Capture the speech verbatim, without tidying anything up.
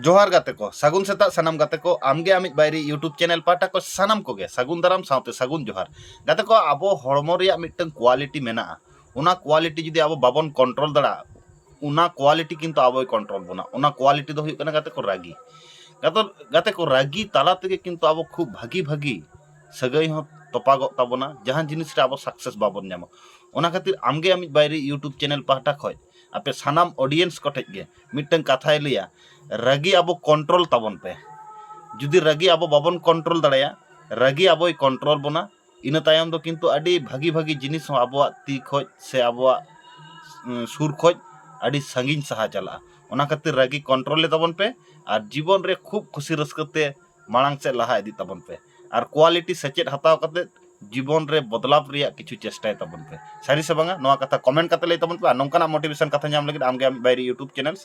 ᱡᱚᱦᱟᱨ ᱜᱟᱛᱮ ᱠᱚ, ᱥᱟᱹᱜᱩᱱ ᱥᱮᱛᱟᱜ ᱥᱟᱱᱟᱢ ᱜᱟᱛᱮ ᱠᱚ᱾ ᱟᱢᱜᱮ ᱟᱢᱤᱡ ᱵᱟᱭᱨᱤ YouTube ᱪᱮᱱᱮᱞ ᱯᱟᱦᱴᱟ ᱠᱚ ᱥᱟᱱᱟᱢ ᱠᱚᱜᱮ ᱥᱟᱹᱜᱩᱱ ᱫᱟᱨᱟᱢ ᱥᱟᱶᱛᱮ ᱥᱟᱹᱜᱩᱱ ᱡᱚᱦᱟᱨ᱾ ᱜᱟᱛᱮ ᱠᱚ, ᱟᱵᱚ ᱦᱚᱲᱢᱚ ᱨᱮᱭᱟᱜ ᱢᱤᱫᱴᱟᱝ ᱠᱳᱣᱟᱞᱤᱴᱤ ᱢᱮᱱᱟᱜᱼᱟ᱾ ᱚᱱᱟ ᱠᱳᱣᱟᱞᱤᱴᱤ ᱡᱩᱫᱤ ᱟᱵᱚ ᱵᱟᱵᱚᱱ ᱠᱚᱱᱴᱨᱳᱞ ᱫᱟᱲᱮᱭᱟᱜᱼᱟ, ᱚᱱᱟ ᱠᱳᱣᱟᱞᱤᱴᱤ ᱠᱤᱱᱛᱩ ᱟᱵᱚᱭ ᱠᱚᱱᱴᱨᱳᱞ ᱵᱚᱱᱟ᱾ ᱚᱱᱟ ᱠᱳᱣᱟᱞᱤᱴᱤ ᱫᱚ ᱦᱩᱭᱩᱜ ᱠᱟᱱᱟ ᱜᱟᱛᱮ ᱠᱚ ᱨᱟᱹᱜᱤ᱾ ᱜᱟᱛᱮ ᱜᱟᱛᱮ ᱠᱚ, ᱨᱟᱹᱜᱤ ᱛᱟᱞᱟ ᱛᱮᱜᱮ ᱠᱤᱱᱛᱩ ᱟᱵᱚ ᱠᱷᱩᱵ ᱵᱷᱟᱹᱜᱤ ᱵᱷᱟᱹᱜᱤ ᱥᱟᱹᱜᱟᱹᱭ ᱦᱚᱸ ᱛᱚᱯᱟᱜᱚᱜ ᱛᱟᱵᱚᱱᱟ, ᱡᱟᱦᱟᱸ ᱡᱤᱱᱤᱥ ᱨᱮ ᱟᱵᱚ ᱥᱟᱠᱥᱮᱥ ᱵᱟᱵᱚᱱ ᱧᱟᱢᱟ᱾ ᱚᱱᱟ ᱠᱷᱟᱹᱛᱤᱨ ᱟᱢᱜᱮ ᱟᱢᱤᱡ ᱵᱟᱭᱨᱤ YouTube ᱪᱮᱱᱮᱞ ᱯᱟᱦᱴᱟ ᱠᱷᱚᱱ ᱟᱯᱮ ᱥᱟᱱᱟᱢ ᱚᱰᱤᱭᱮᱱᱥ ᱠᱚᱴᱷᱮᱡ ᱜᱮ ᱢᱤᱫᱴᱟᱝ ᱠᱟᱛᱷᱟᱭ ᱞᱟᱹᱭᱟ, ᱨᱟᱹᱜᱤ ᱟᱵᱚ ᱠᱚᱱᱴᱨᱳᱞ ᱛᱟᱵᱚᱱ ᱯᱮ᱾ ᱡᱩᱫᱤ ᱨᱟᱹᱜᱤ ᱟᱵᱚ ᱵᱟᱵᱚᱱ ᱠᱚᱱᱴᱨᱳᱞ ᱫᱟᱲᱮᱭᱟᱜᱼᱟ, ᱨᱟᱹᱜᱤ ᱟᱵᱚᱭ ᱠᱚᱱᱴᱨᱳᱞ ᱵᱚᱱᱟ, ᱤᱱᱟᱹ ᱛᱟᱭᱚᱢ ᱫᱚ ᱠᱤᱱᱛᱩ ᱟᱹᱰᱤ ᱵᱷᱟᱹᱜᱤ ᱵᱷᱟᱹᱜᱤ ᱡᱤᱱᱤᱥ ᱦᱚᱸ ᱟᱵᱚᱣᱟᱜ ᱛᱤ ᱠᱷᱚᱡ ᱥᱮ ᱟᱵᱚᱣᱟᱜ, ᱩᱸ, ᱥᱩᱨ ᱠᱷᱚᱡ ᱟᱹᱰᱤ ᱥᱟᱺᱜᱤᱧ ᱥᱟᱦᱟ ᱪᱟᱞᱟᱜᱼᱟ᱾ ᱚᱱᱟ ᱠᱷᱟᱹᱛᱤᱨ ᱨᱟᱹᱜᱤ ᱠᱚᱱᱴᱨᱳᱞ ᱞᱮ ᱛᱟᱵᱚᱱ ᱯᱮ ᱟᱨ ᱡᱤᱵᱚᱱ ᱨᱮ ᱠᱷᱩᱵ ᱠᱷᱩᱥᱤ ᱨᱟᱹᱥᱠᱟᱹ ᱛᱮ ᱢᱟᱲᱟᱝ ᱥᱮᱫ ᱞᱟᱦᱟ ᱤᱫᱤᱜ ᱛᱟᱵᱚᱱ ᱯᱮ᱾ ᱟᱨ ᱠᱳᱣᱟᱞᱤᱴᱤ ᱥᱮᱪᱮᱫ ᱦᱟᱛᱟᱣ ᱠᱟᱛᱮ ᱡᱤᱵᱚᱱ ᱨᱮ ᱵᱚᱫᱞᱟᱣ ᱨᱮᱭᱟᱜ ᱠᱤᱪᱷᱩ ᱪᱮᱥᱴᱟᱭ ᱛᱟᱵᱚᱱ ᱯᱮ᱾ ᱥᱟᱹᱨᱤ ᱥᱮ ᱵᱟᱝᱟ, ᱱᱚᱣᱟ ᱠᱟᱛᱷᱟ ᱠᱚᱢᱮᱱᱴ ᱠᱟᱛᱮ ᱞᱟᱹᱭ ᱛᱟᱵᱚᱱ ᱯᱮ᱾ ᱟᱨ ᱱᱚᱝᱠᱟᱱᱟᱜ ᱢᱳᱴᱤᱵᱷᱮᱥᱚᱱ ᱠᱟᱛᱷᱟ ᱧᱟᱢ ᱞᱟᱹᱜᱤᱫ ᱟᱢᱜᱮ ᱟᱢᱤᱡ ᱵᱟᱭᱨᱤ YouTube ᱪᱮᱱᱮᱞ